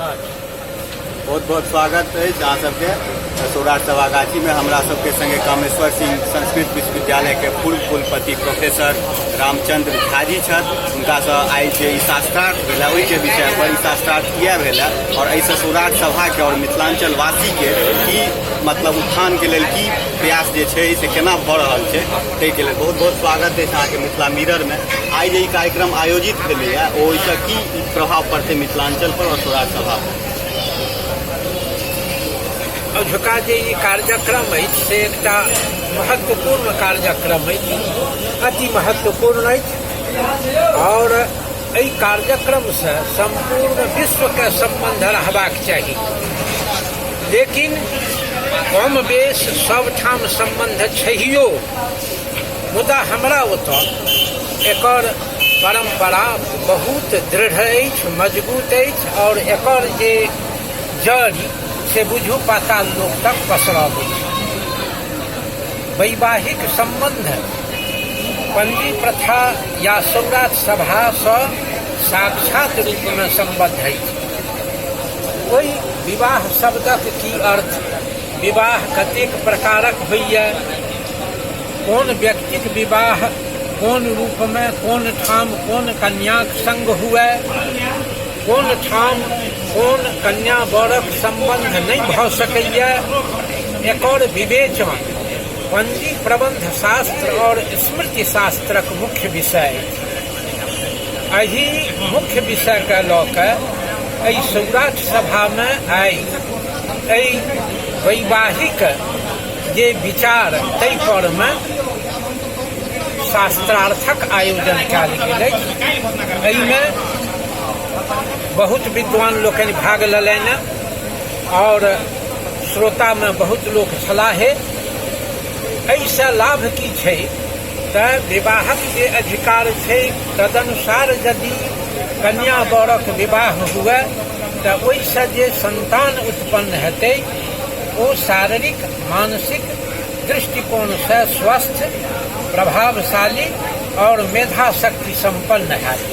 बहुत बहुत स्वागत अछि अहाँ सबके सौराठ सभागाछीमे। हमरा सबके संगे कामेश्वर सिंह संस्कृत विश्वविद्यालयके पूर्व कुलपति प्रोफेसर रामचंद्र झाजी छथि। हुनकासँ आइ जे ई शास्त्रार्थ भेल ओहिके विषय पर, ई शास्त्रार्थ किया भेल और एहिसँ सौराठ सभाके और मिथिलांचल वासीके की मतलब उत्थानके लेल की प्रयास जे छै से केना भऽ रहल छै, ताहिके लेल बहुत बहुत स्वागत अछि अहाँके मिथिला मिररमे। आइ जे ई कार्यक्रम आयोजित भेलैए, ओहिसँ की प्रभाव पड़तै मिथिलांचल पर और सौराठ सभा पर? अजुका जे ई कार्यक्रम अछि से एकटा महत्वपूर्ण कार्यक्रम अछि, अति महत्वपूर्ण अछि और एहि कार्यक्रमसँ सम्पूर्ण विश्वके सम्बन्ध रहबाक चाही। लेकिन कम बेस सबठाम सम्बन्ध छैहियो, मुदा हमरा ओतऽ एकर परम्परा बहुत दृढ़ अछि, मजबूत अछि और एकर जे जड़ि से बुझू पाताल लोक तक पसरल अछि। वैवाहिक सम्बन्ध पंजी प्रथा या सौराठ सभासँ साक्षात रूपमे सम्बद्ध अछि। ओहि विवाह शब्दक की अर्थ, विवाह कतेक प्रकारक होइए, कोन व्यक्तिक विवाह कोन रूपमे कोन ठाम कोन कन्याक संग हुए, कोन ठाम कोन कन्या वरक सम्बन्ध नहि भऽ सकैए, एकर विवेचन पंजी प्रबन्ध शास्त्र और स्मृति शास्त्रक मुख्य विषय अछि। एहि मुख्य विषयके लऽ कऽ एहि सौराठ सभामे आइ एहि वैवाहिक जे विचार ताहि परमे शास्त्रार्थक आयोजन कयल गेल अछि। एहिमे बहुत विद्वान लोकनि भाग लेलनि आओर श्रोतामे बहुत लोक छलाहे। एहिसँ लाभ की छै तऽ विवाहक जे अधिकार छै तदनुसार यदि कन्या वरक विवाह हुए तऽ ओहिसँ जे संतान उत्पन्न हेतै ओ शारीरिक मानसिक दृष्टिकोणसँ स्वस्थ, प्रभावशाली आओर मेधा शक्ति सम्पन्न हैत।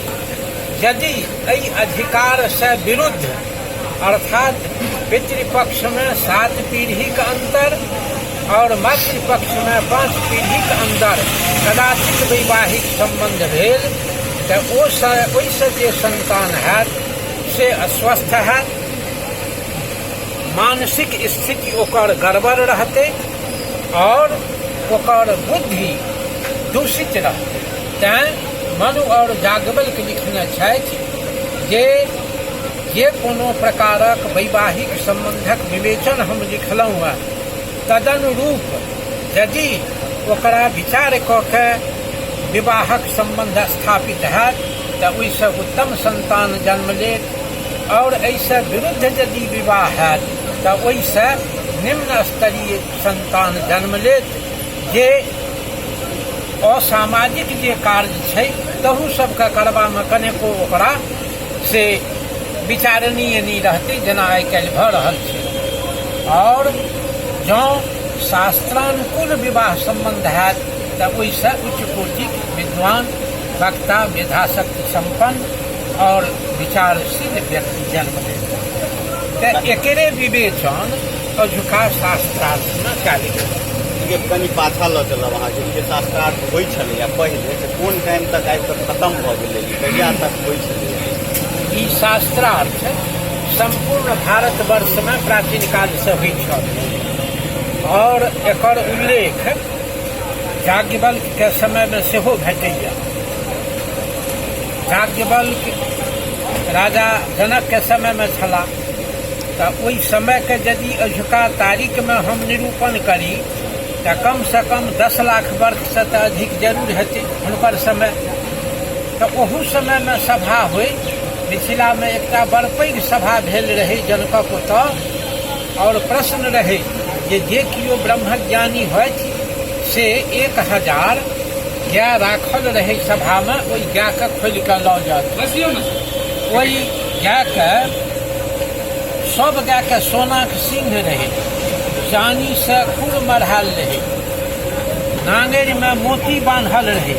यदि एहि अधिकारसँ विरुद्ध अर्थात पितृपक्षमे 7 पीढ़ीक अन्तर आओर मातृपक्षमे 5 पीढ़ीक अन्दर कदाचित वैवाहिक सम्बन्ध भेल तऽ ओहिसँ जे सन्तान हैत से अस्वस्थ हैत, मानसिक स्थिति ओकर गड़बड़ रहतै आओर ओकर बुद्धि दूषित रहतै। तैँ मनु आओर याज्ञवल्क्य लिखने छथि जे जे कोनो प्रकारक वैवाहिक सम्बन्धक विवेचन हम लिखलहुँ हँ तदनुरूप यदि ओकरा विचार कऽ के विवाहक सम्बन्ध स्थापित हैत तऽ ओहिसँ उत्तम सन्तान जन्म लेत आओर एहिसँ विरुद्ध यदि विवाह हैत तऽ ओहिसँ निम्न स्तरीय सन्तान जन्म लेत, जे असामाजिक जे कार्य छै तहू सबके करबामे कनेको ओकरा से विचारणीय नहि रहतै, जेना आइ काल्हि भऽ रहल छै। आओर जँ शास्त्रानुकूल विवाह सम्बन्ध हैत तऽ ओहिसँ उच्च कोटिक विद्वान, वक्ता, मेधाशक्ति सम्पन्न आओर विचारशील व्यक्ति जन्म लेत। तऽ एकरे विवेचन अजुका शास्त्रार्थमे कयल गेल। के कनि पाछा लऽ चलब अहाँके, ई जे शास्त्रार्थ होइ छलैया पहिले से कोन टाइम तक आबि कऽ खतम भऽ गेलै, ई कहिया तक होइ छलैया? ई शास्त्रार्थ सम्पूर्ण भारतवर्षमे प्राचीन कालसँ होइत छल आओर एकर उल्लेख याज्ञवल्क्यके समयमे सेहो भेटैए। याज्ञवल्क्य राजा जनकके समयमे छलाह, तऽ ओहि समयके यदि अजुका तारीखमे हम निरूपण करी तऽ कमसँ कम 10 लाख वर्षसँ तऽ अधिक जरूर हेतै हुनकर समय। तऽ ओहू समयमे सभा होइ। मिथिलामे एकटा बड़ पैघ सभा भेल रहै जनकक ओतऽ आओर प्रश्न रहै जे जे केओ ब्रह्मज्ञानी होथि से 1000 गाय राखल रहै सभामे, ओहि गायके खोलि कऽ लऽ जाथि। ओहि गायके सब गायके सोनाक सिंह रहै, चानीसँ खुर मढ़ायल रहै, नांगरिमे मोती बान्हल रहै,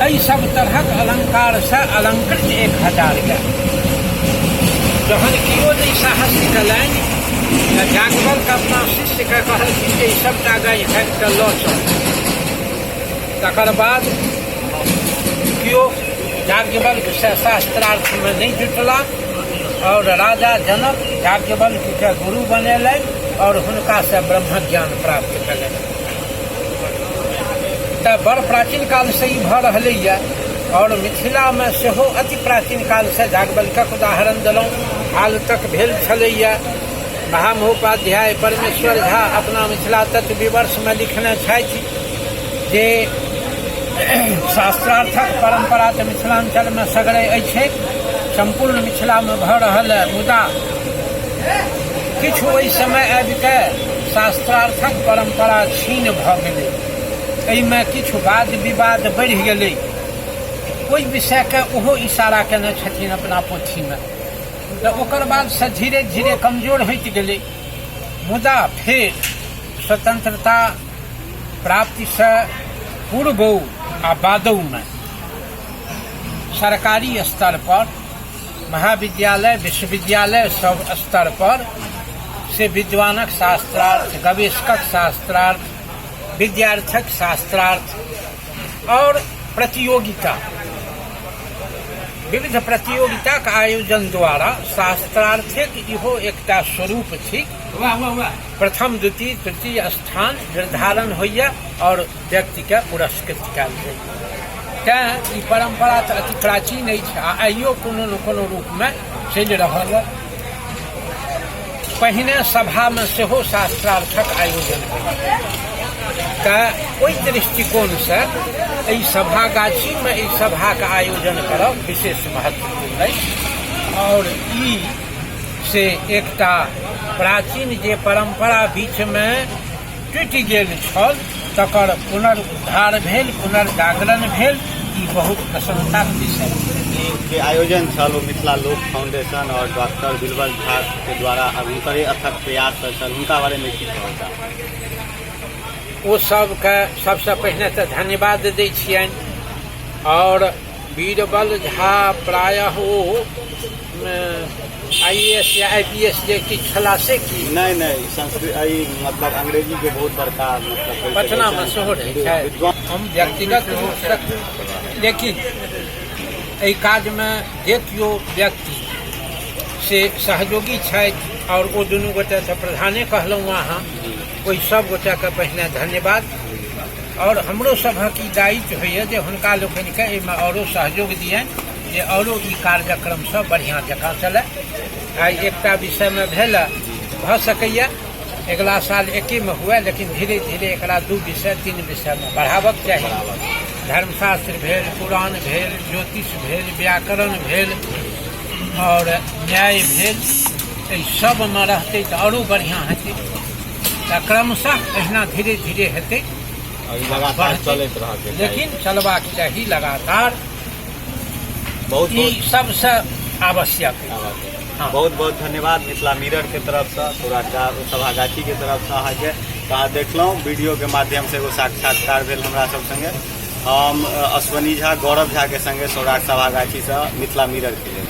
एहि सब तरहक अलंकारसँ अलंकृत 1000 गाय। जहन केओ नहि साहस कयलनि तऽ याज्ञवल्क्य अपना शिष्यके कहलखिन जे ई सभटा गाय हाकि कऽ लऽ चल। तकर बाद केओ याज्ञवल्क्यसँ शास्त्रार्थमे नहि जुटला आओर राजा जनक याज्ञवल्क्यके गुरु बनेलनि आओर हुनकासँ ब्रह्मज्ञान प्राप्त कयलनि। तऽ बड़ प्राचीन कालसँ ई भऽ रहलैए आओर मिथिलामे सेहो अति प्राचीन कालसँ याज्ञवल्क्यक उदाहरण देलहुँ, हाल तक भेल छलैए। महामहोपाध्याय परमेश्वर झा अपना मिथिला तत्व विमर्शमे लिखने छथि जे शास्त्रार्थक परम्परा तऽ मिथिलाञ्चलमे सगरे अछि, सम्पूर्ण मिथिलामे भऽ रहल है, मुदा किछु ओहि समय आबिके शास्त्रार्थक परम्परा क्षीण भऽ गेलै, एहिमे किछु वाद विवाद बढ़ि गेलै। ओहि विषयके ओहो इशारा केने छथिन अपना पोथीमे। तऽ ओकर बादसँ धीरे धीरे कमजोर होइत गेलै, मुदा फेर स्वतंत्रता प्राप्तिसँ पूर्वो आ बादोमे सरकारी स्तर पर महाविद्यालय विश्वविद्यालय सब स्तर पर से विद्वानक शास्त्रार्थ, गवेषकक शास्त्रार्थ, विद्यार्थक शास्त्रार्थ और प्रतियोगिता, विविध प्रतियोगिताक आयोजन द्वारा शास्त्रार्थक इहो एकटा स्वरूप थिक। प्रथम, द्वितीय, तृतीय स्थान निर्धारण होइए और व्यक्तिके पुरस्कृत कयल जाइए। तेँ ई परम्परा तऽ अति प्राचीन अछि आ आइयो कोनो ने कोनो रूपमे चलि रहल अइ। पहिने सभामे सेहो शास्त्रार्थक आयोजन होइ, तऽ ओहि दृष्टिकोणसँ एहि सभागाछीमे एहि सभाके आयोजन करब विशेष महत्वपूर्ण अछि। आओर ई से एकटा प्राचीन जे परम्परा बीचमे टूटि गेल छल तकर पुनरुद्धार भेल, पुनर्जागरण भेल, ई बहुत प्रसन्नताक विषय। ई जे आयोजन छल ओ मिथिला लोक फाउंडेशन और डॉक्टर बिरबल झा के द्वारा हुनकरे अथक प्रयास सँ छल, हुनका बारे में की कहब चाहब? ओ सबके सबसँ पहिने तऽ धन्यवाद दै छियनि। और बीरबल झा प्रायः ओ आईएएस या आईपीएस जे किछु छला से की? नहि नहि, संस्कृत ई मतलब अंग्रेजी के बहुत बड़का मतलब पटना मे सेहो रहै छै। हम व्यक्तिगत रूपसँ, लेकिन एहि काजमे जे केओ व्यक्ति से सहयोगी छथि आओर ओ दुनू गोटे तऽ प्रधाने कहलहुँ अहाँ, ओहि सब गोटेके पहिने धन्यवाद। आओर हमरो सभक ई दायित्व होइए जे हुनका लोकनिके एहिमे आओरो सहयोग दियनि जे आओरो ई कार्यक्रम सब बढ़िआँ जकाँ चलय। आइ एकटा विषयमे भेल, भऽ सकैए अगिला साल एकेमे हुए, लेकिन धीरे धीरे एकरा 2 विषय 3 विषयमे बढ़ाबक चाही। धर्मशास्त्र भेल, पुराण भेल, ज्योतिष भेल, व्याकरण भेल आओर न्याय भेल, एहि सबमे रहतै तऽ आओरो बढ़िआँ हेतै। तऽ क्रमशः एहिना धीरे धीरे हेतै, लगातार चलैत रहतै, लेकिन चलबाक चाही लगातार। बहुत ई सबसँ आवश्यक। हाँ। बहुत बहुत धन्यवाद मिथिला मिरर के तरफसँ, सौराठ सभागाछी के तरफसँ अहाँके। तऽ अहाँ देखलहुँ वीडियो के माध्यमसँ एगो साक्षात्कार भेल हमरा सब संगे। हम अश्वनी झा, गौरव झा के संगे सौराठ सभागाछीसँ मिथिला मिरर के लेल।